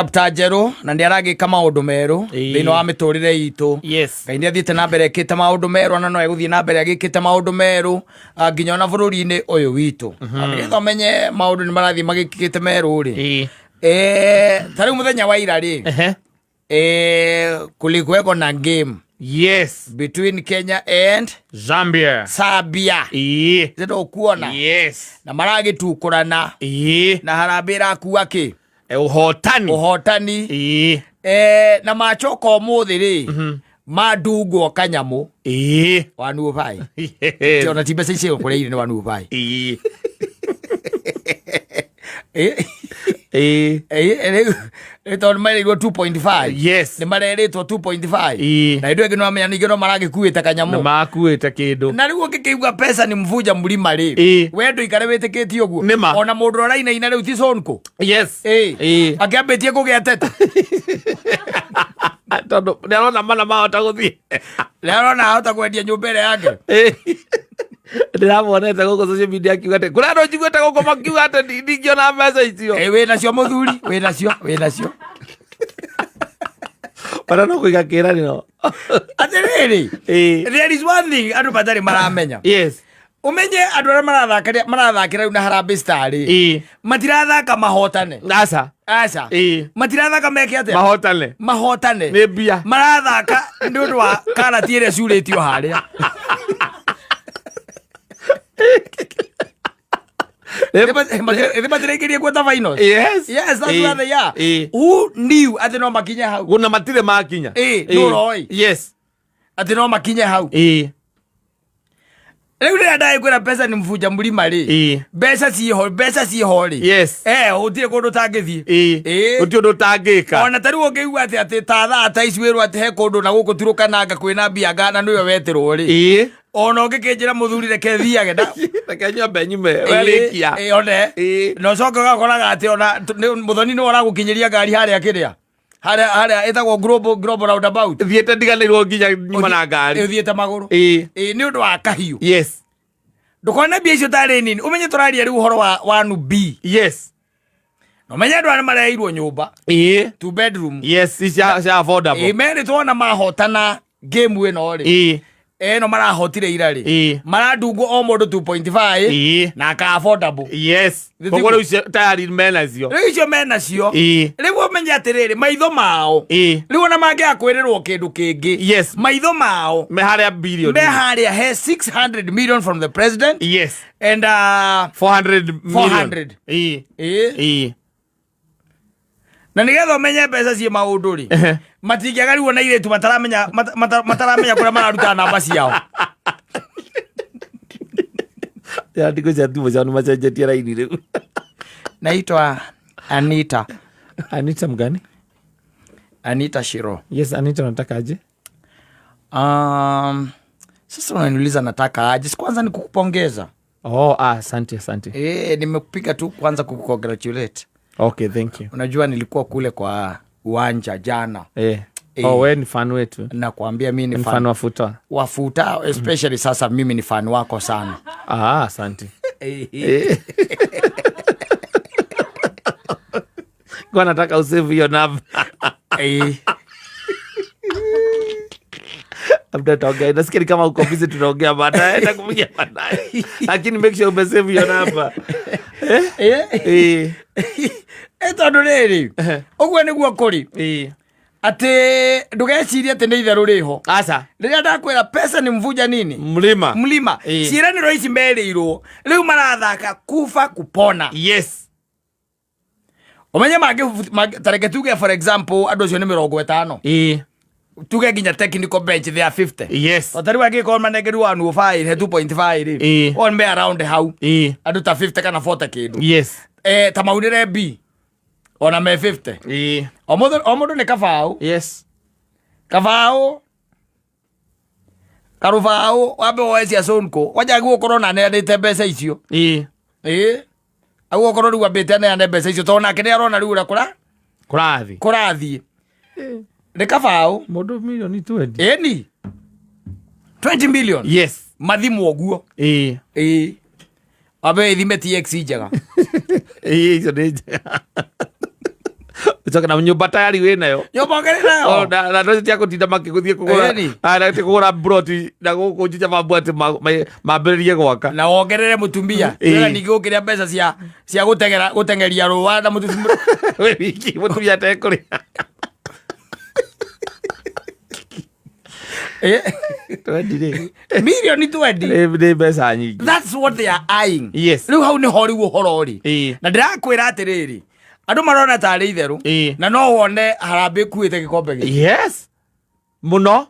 Chapter njerũ na nĩ aragĩka maũndũ merũ thĩinĩ wa mĩtũrĩre itũ. Ngai nĩ athiĩte na mbere ekĩte maũndũ merũ, ona no egũthiĩ na mbere agĩkĩte maũndũ merũ nginya ona bũrũri-inĩ ũyũ witũ. Na nĩgetha ũmenye maũndũ nĩ marathiĩ magĩkĩte merũ rĩ, ta rĩu mũthenya wa ira rĩ, kulikuweko na game between Kenya and Zambia. Serbia. Nĩ kuona na maragĩtukũrana na harambĩ ĩrakua kĩ? Ũhotani. Ũhotani. Na macoka ũmũthĩ rĩ, mandungwo kanyamũ wanuo bai. Ona ti mbeca icio kũrĩa nĩ wanuo bai. Rĩu rĩu tondũ marĩirwo 2.5. Nĩ marerĩtwo 2.5. Na hĩndĩ ĩyo ĩngĩ nĩwamenya ningĩ no maragĩkuĩte kanyamũ. Nĩ makuĩte kĩndũ. Na rĩu ũngĩkĩigua pesa ni mvuja mlima rĩ, we ndũikare wĩtĩkĩtie ũguo. Nĩ ma. Ona mũndũ ũrainaina rĩu ti Sonko. Akĩambĩtie kũgĩa tete. Tondũ nĩ arona mana mahota gũthiĩ. Nĩ arona ahota kwendia nyũmba ĩrĩa yake. Ndĩramuonete gũkũ social media akiuga atĩ kũrĩ andũ njiguĩte gũkũ makiuga atĩ ndingĩona mbeca icio. Wĩ nacio mũthuri, wĩ nacio, wĩ nacio. Bara no kũiga kĩranĩro. Atĩrĩrĩ, there is one thing andũ matarĩ maramenya. Ũmenye andũ arĩa marathakĩra marathakĩra rĩu na Harambee Star rĩ, matirathaka mahotane. Aca. Aca. Matirathaka meke atĩa? Mahotane. Mahotane. Nĩ mbia. Marathaka nĩ ũndũ wa karati ĩrĩa curĩtio harĩa. Ĩthĩ matiraingĩria quarter finals. Yes, that's where they are. Who knew atĩ no makinye hau? Gũna matirĩ makinya. Nũ ũroĩ? Atĩ no makinye hau. Rĩu rĩrĩa ndagĩkwĩra pesa ni mvunja mlima rĩ, mbeca ciĩho, mbeca ciĩho rĩ, gũtirĩ kũndũ ũtangĩthiĩ. Gũtirĩ ũndũ ũtangĩka. Ona ta rĩu ũngĩigua atĩ ta thaa ta ici wĩrwo atĩ he kũndũ na gũkũ Turũkananga kwĩna mbia ngana nĩwe wetĩrwo rĩ, ona ũngĩkĩnjĩra mũthuri reke thiage na Reke nyambe nyume werĩkia. One. Na ũcoke ũgakoraga atĩ ona mũthoni nĩwe ũragũkinyĩria ngari harĩa kĩrĩa harĩa ĩtagwo global roundabout. Thiĩte ndiganĩirwo nginya nyuma na ngari. Ũthiĩte magũrũ. Nĩ ũndũ wa kahiũ. Ndũkone mbia icio tarĩ nini, ũmenye tũraria rĩu ũhoro wa 1B. Na ũmenye andũ arĩa mareirwo nyũmba two bedroom. Yes, cia affordable. Merĩtwo ona mahotana game ĩno rĩ, ĩno marahotire ira rĩ, marandungwo o mũndũ 2.5 na ka affordable. Thĩ Koguo rĩu icio tayari menacio. Rĩu icio menacio. Rĩu ũmenye atĩrĩrĩ, maitho mao rĩu ona mangĩaga kwĩrĩrwo kĩndũ kĩngĩ, maitho mao Me harĩa billion. Me harĩa he 600 million from the president and 400 million. 400. Na nĩgetha ũmenye mbeca ciĩ maũndũ rĩ, matingĩaga rĩu ona airĩtu mataramenya mataramenya kũrĩa mararuta namba ciao. Ya ndiko cia thimũ ciao nĩ macenjetie raini rĩu. Naitwa Anita. Anita mgani? Anita Shiro. Yes, Anita, unataka aje? Sasa unaniuliza nataka aje? Si kwanza ni kukupongeza. Oh, asante, asante. Nimekupiga tu kwanza kukucongratulate. Okay, thank you. Unajua nilikuwa kule kwa uwanja jana. Oh, wewe ni fan wetu. Nakwambia mimi ni Ni fan. fan wa futa. Wa futa, especially sasa mimi ni fan wako sana. Asante. Kwa nataka usave hiyo namba. Labda tutaongea. Nasikia ni kama uko busy, tunaongea baadaye. Nakupigia baadaye. Lakini make sure umesave hiyo namba. Tondũ rĩrĩ, ũguo nĩguo kũrĩ. Atĩ ndũgecirie atĩ nĩ itherũ rĩho. Aca. Rĩrĩa ndakwĩra pesa ni mvuja nini? Mlima. Mlima. Ciĩranĩro ici merĩirwo rĩu marathaka kufa kupona. Ũmenye mangĩ, ta reke tuge for example andũ acio nĩ 50. Tuge nginya technical bench they are 50. O ta rĩu angĩkorwo manengerirwo 105 he 2.5 rĩ. On me around hau. Andũ ta 50 kana 40 kĩndũ. Ta maunĩre B. Ona me 50. O mũndũ nĩ kabaũ. Kabaũ. Karũbaũ wambe woe cia Sonko. Kwanja aguo ũkorwo na aneanĩte mbeca icio. Aguo ũkorwo rĩu ambĩte aneane mbeca icio tondũ nake nĩ arona rĩu ũrĩa Kũrathiĩ. Kũrathiĩ. Nĩ kabaũ. Mũndũ milioni 20. Ĩni. 20 million. Mathimwo ũguo. Wambe ithime TX njega. Icio nĩ njega. Ũcoke na nyũmba tayari wĩ nayo. Nyũmba ũkĩrĩ nayo. Oh, na andũ acio ti a kũtinda makĩgũthiĩ kũgũra. Ĩni. Ah, na ti kũgũra mburoti na gũkũ Juja mambu atĩ mambĩrĩrie gwaka. Na wongerere mũtumia. Ĩĩ. Wĩra ningĩ gũkĩrĩa mbeca cia gũteng'era gũteng'eria rũa na mũtumia. Wĩ wiki mũtumia atekũrĩa. Eh, Twendi rĩ. Milioni 20. Nĩ mbeca nyingĩ. That's what they are eyeing. Yes. Rĩu hau nĩho rĩu ũhoro ũrĩ. Ĩĩ. Na ndĩrakwĩra atĩrĩrĩ, andũ marona tarĩ itherũ. Ĩĩ. Na no wone harambĩ ĩkuĩte gĩkombe gĩkĩ. Yes. Mũno.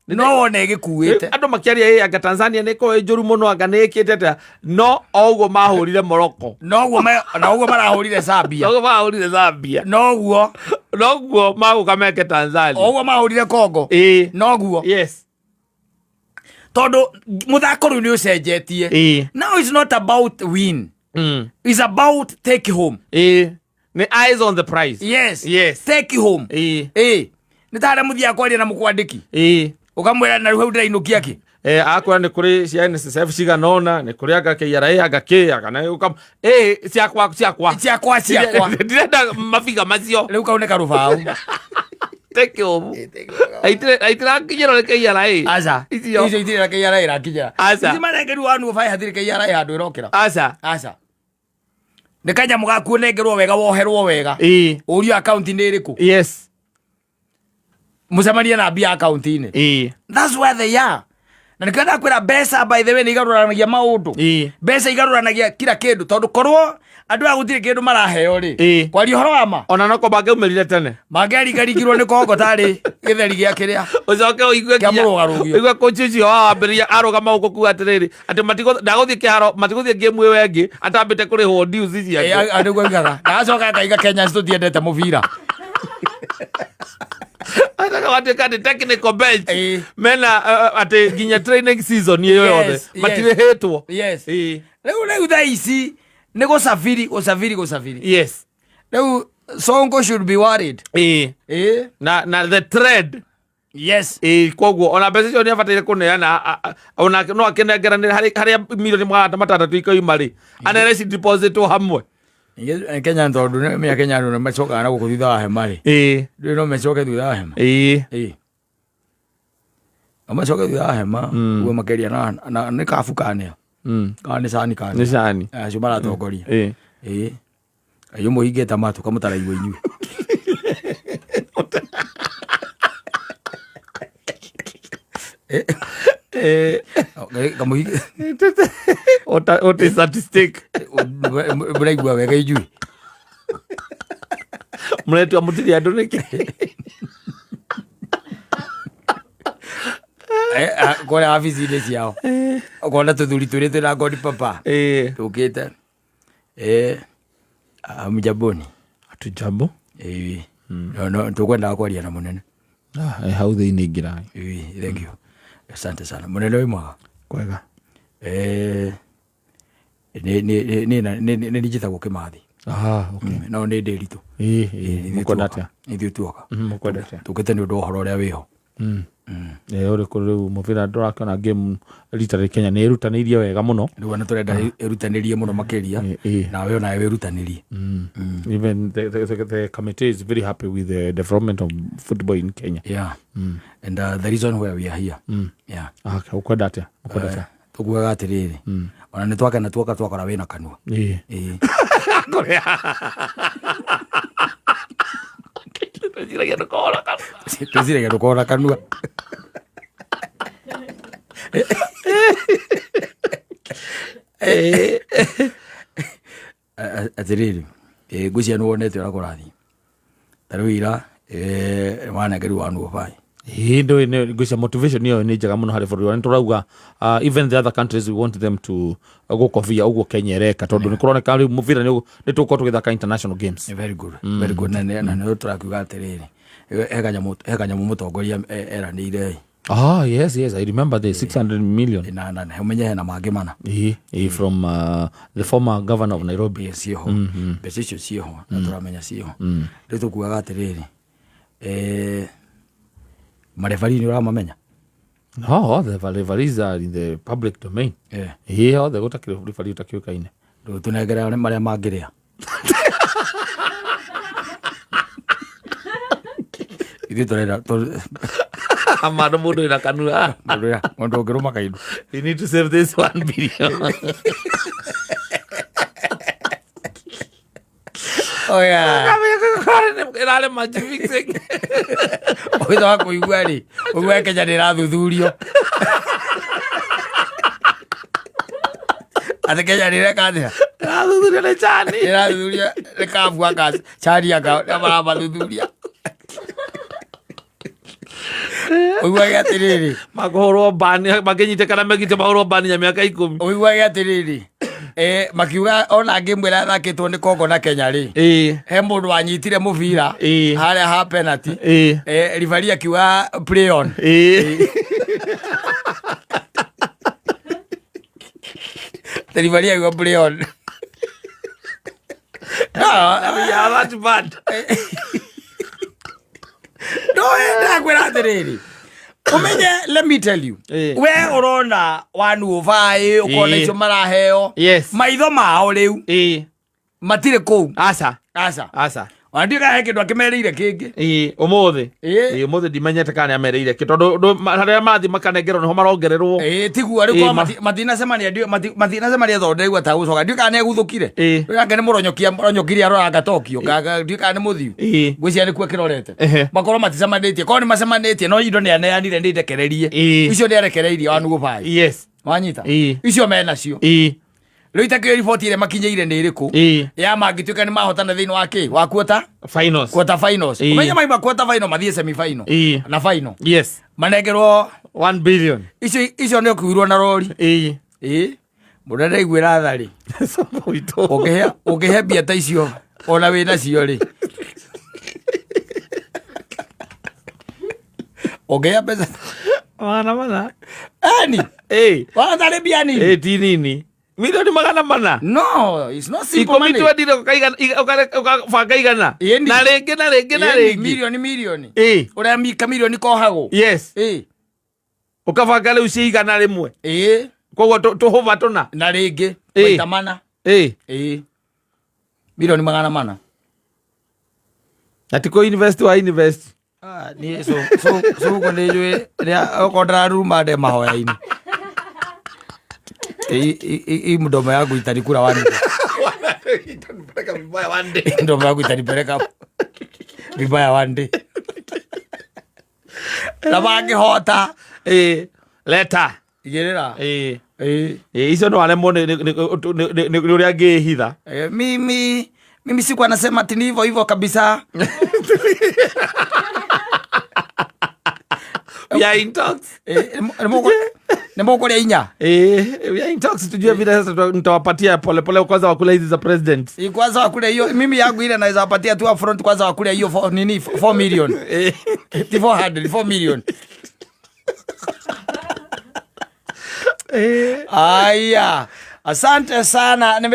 No wone ĩgĩkuĩte. Andũ makĩaria ĩ anga Tanzania nĩ ĩkoragwo ĩ njũru mũno anga nĩ ĩkĩte atĩa no o ũguo mahũrire Morocco. Noguo na ũguo marahũrire Zambia. Noguo mahũrire Zambia. Noguo. Noguo magũka meke Tanzania. O ũguo mahũrire Congo. Ĩĩ. Noguo. Yes. Tondũ mũthako rĩu nĩ ũcenjetie. Ĩĩ. Now it's not about win. It's about take home. Ĩĩ. Nĩ eyes on the prize. Yes. Yes. Take home. Ĩĩ. Ĩĩ. Nĩ ta harĩa mũthiaga kwaria na mũkwandĩki. Ĩĩ. Ũkamwĩra na rĩu hau ndĩrainũkia kĩ. Akwĩra nĩ kũrĩ cia NSSF cigana ũna, nĩ kũrĩ anga KRA anga kĩ anga na ũka ĩĩ ciakwa ciakwa. Ciakwa ciakwa. Ndirenda mabiga macio. Rĩu kau nĩ karũbaũ. Take home. Aitirakinyĩrwo nĩ KRA. Aca. Icio. Icio itirĩ na KRA ĩrakinyĩra. Aca. Ici manengerwo wanu bae hatirĩ KRA handũ ĩrokĩra. Aca. Aca. Nĩ kanyamũ gaku ũnengerwo wega woherwo wega. Ĩĩ. Ũrio akaunti nĩ ĩrĩkũ. Yes. Mũcemanie na mbia akaunti-inĩ. Ĩĩ. That's where they are. Na nĩkĩo ndakwĩra mbeca by the way nĩ igarũranagia maũndũ. Ĩĩ. Mbeca igarũranagia kila kĩndũ tondũ korwo andũ aya gũtirĩ kĩndũ maraheo rĩ. Ĩĩ. Kwaria ũhoro wa ma. Ona no ko mangĩaumĩrire tene. Mangĩaringaringirwo nĩ Kongo tarĩ gĩtheri gĩa kĩrĩa. Ũcoke ũigue Kĩa nginya mũrũgarũgio. ũigue coach ũcio wao ambĩrĩria arũgama gũkũ kuga atĩrĩrĩ atĩ ndagũthiĩ kĩharo matigũthiĩ game ĩyo ĩngĩ atambĩte kũrĩhwo dues ciake. Ĩĩ, nĩguo oigaga. Na acoka akaiga Kenyans tũtiendete mũbira. Ataka watuĩka atĩ technical bench Ĩĩ. mena atĩ nginya training season ĩyo yothe Yes, yes. matirĩhĩtwo. Yes. Ĩĩ. Rĩu thaa ici nĩ gũcabiri gũcabiri gũcabiri. Yes. Rĩu Sonko should be worried. Ĩĩ. Ĩĩ. Na the trend. Yes. Ĩĩ, koguo ona mbeca icio nĩ abataire kũneana ona no akĩnengeranĩre harĩa milioni 600 ikoima rĩ anene ci depositwo hamwe. Ningĩ, Kenya tondũ nĩ menya Kenya andũ nĩ macokaga na gũkũ thutha wa hema rĩ. Ĩĩ. Rĩu no macoke thutha wa hema. Ĩĩ. Ĩĩ. No macoke thutha wa hema ũguo makĩria na nĩ kabu kanĩa. Kana nĩ cani kanĩa. Nĩ cani. Acio maratongoria. Ĩĩ. Ĩĩ. Acio mũhingĩte matũ kamũtaraigua inyuĩ. Kamũhinge. What is that stick? Mũraigua wega inyuĩ. Mũretua mũtirĩ andũ nĩkĩ? Kũrĩa wabici-inĩ ciao. Ũkona tũthuri twĩrĩ twĩna ngoni papa. Ĩĩ. Tũkĩte. Hamjamboni. Hatujambo. Ĩĩ. No, tũkwendaga kwaria na mũnene. Hau thĩinĩ ingĩra. Ĩĩ, thank you. Asante sana. Mũnene wĩ mwega? Kwega. Nĩ njĩtagwo Kĩmathi. Okay. No nĩ Ndĩritũ. Ĩĩ, ĩĩ, mũkwenda atĩa? Ithuĩ tuoka. Mũkwenda atĩa? Tũkĩte nĩ ũndũ wa ũhoro ũrĩa wĩho. Ũrĩkũ rĩu mũbira ndũrakĩona game rita rĩ Kenya nĩ ĩrutanĩirie wega mũno. Rĩu ona tũrenda ĩrutanĩrie mũno makĩria. Nawe onawe wĩrutanĩrie. Even the committee is very happy with the development of football in Kenya. Yeah. And the reason why we are here. Yeah. Okay, ũkwenda atĩa? Ũkwenda atĩa? Tũkuaga atĩrĩrĩ. Ona nĩ twakena tuoka twakora wĩna kanua. Ĩĩ. Ĩĩ. Twĩciragia ndũkona kanua. Twĩciragia ndũkona kanua. Atĩrĩrĩ, ngwĩciria nĩ wonete ũrĩa kũrathiĩ. Ta rĩu ira, wanengerwo one five. Ĩĩ, ndũĩ nĩ ngwĩciria motivation ĩyo nĩ njega mũno harĩ bũrũri wa nĩ tũrauga, even the other countries we want them to gũkobia ũguo Kenya ĩreka tondũ nĩ kũroneka rĩu mũbira nĩ tũgũkorwo tũgĩthaka international games. Very good, very good. Na nĩ tũrakiuga atĩrĩrĩ, he kanyamũ mũtongoria eranĩire. Yes, yes, I remember the 600 million. Na ũmenye hena mangĩ mana. Ĩĩ, from the former governor of Nairobi. Ĩĩ, ciĩho. Mbeca icio ciĩho, na tũramenya ciĩho. Rĩu tũkuaga atĩrĩrĩ, marebari nĩ ũramamenya? No, the referees are in the public domain. Ĩĩ, othe gũtakĩrĩ referee ũtakĩũkaine. Rĩu tũnengere marĩa mangĩrĩa. Ithuĩ tũrenda Amano mũndũ wĩna kanua. Mũndũ ũngĩrũma kaindu. We need to save this 1 billion. Oh yeah. Ĩrarĩ match fixing. Ũhĩta wa kũigua rĩ, ũigua Kenya nĩ ĩrathuthurio. Atĩ Kenya nĩ ĩreka atĩa? Ĩrathuthurio nĩ chani. Ĩrathuthurio nĩ kabu aka chani aka maramathuthuria. Ũiguage atĩrĩrĩ, Makũhũrwo bani, makĩnyitĩkana mekite mahũrwo bani ya mĩaka 10. Ũiguage atĩrĩrĩ, makiuga ona ngĩmwe ĩrĩa ĩthakĩtwo nĩ Congo na Kenya rĩ, he mũndũ wanyitire mũbira harĩa ha penalty, ribari akiuga play on. Ribari akiuga play on. No, We are that bad. No, ndakwĩra atĩrĩrĩ, ũmenye, let me tell you, we ũrona 105 ũkona icio maraheo, maitho mao rĩu matirĩ kũu. Aca. Aca. Aca. Ona ndiũĩ kana he kĩndũ akĩmerĩire kĩngĩ. Ĩĩ, ũmũthĩ. Ĩĩ, ũmũthĩ ndimenyete kana nĩamereire kĩ, tondũ harĩa marathiĩ makanengerwo nĩho marongererwo. Ĩĩ, tiguo rĩu. Korwo matinacemania, matinacemania tondũ ndĩraigua ta gũcoka, ndiũĩ kana nĩaguthũkire. Rĩu nake nĩ mũronyokia mũronyokirie aroranga Tokyo, ndiũĩ kana nĩ mũthiu. Ngwĩciria nĩkuo kĩrorete. Makorwo maticemanĩtie, korwo nĩ macemanĩtie, no indo nĩaneanire nĩ ndekererie. Icio nĩarekereirie 105. Wanyita? Icio menacio. Rĩu itakĩũĩ riboti ĩrĩa makinyĩire nĩ ĩrĩkũ ya mangĩtuĩka nĩ mahotana thĩinĩ wa kĩ wa quarter Finals. Quarter finals. Ũmenye maima quarter final mathiĩ semi final na final, manengerwo 1 billion. Icio nĩ ũkuirwo na rori. Ĩĩ, mũndũ ndaiguĩra tha rĩ. Somo witũ. Ũngĩhe mbia ta icio ona wĩ nacio rĩ, ũngĩhe mbeca 400. Eni. Wana tarĩ mbia nini. Ĩĩ, ti nini, milioni 400. No, it's not simple 10 money. Twendire ũkabanga 100. Na rĩngĩ na rĩngĩ na Ĩni, rĩngĩ. Milioni milioni. Ũrĩa kamirioni kohagwo. Ũkabanga rĩu cia 100. Koguo tũhũba tũna. Na rĩngĩ maita mana. Ĩĩ, milioni 400. Na ti kũ invest wa invest. Ah, niĩ so ũguo nĩ njũĩ rĩrĩa okorwo ndararuruma nde mahoya-inĩ. Hii mdomo yangu itanikula one day. Itanipeleka vibaya one day. Mdomo yangu itanipeleka vibaya one day. Na mangĩhota Ĩĩ, leta. Igĩrĩra. Ĩĩ, icio no aremwo nĩ ũrĩa angĩhitha. Mimi sikuwa nasema ati ni hivyo hivyo kabisa. We are in talks. Nĩ mũkũrĩa 4. We are in talks, tujue vile sasa nitawapatia pole pole, kwanza wakule hizi za president. Kwanza wakule hiyo, mimi yangu ile naweza wapatia tu upfront, kwanza wakule hiyo nini 4 million. Ti 400, 4 million. Aya, asante sana. Nime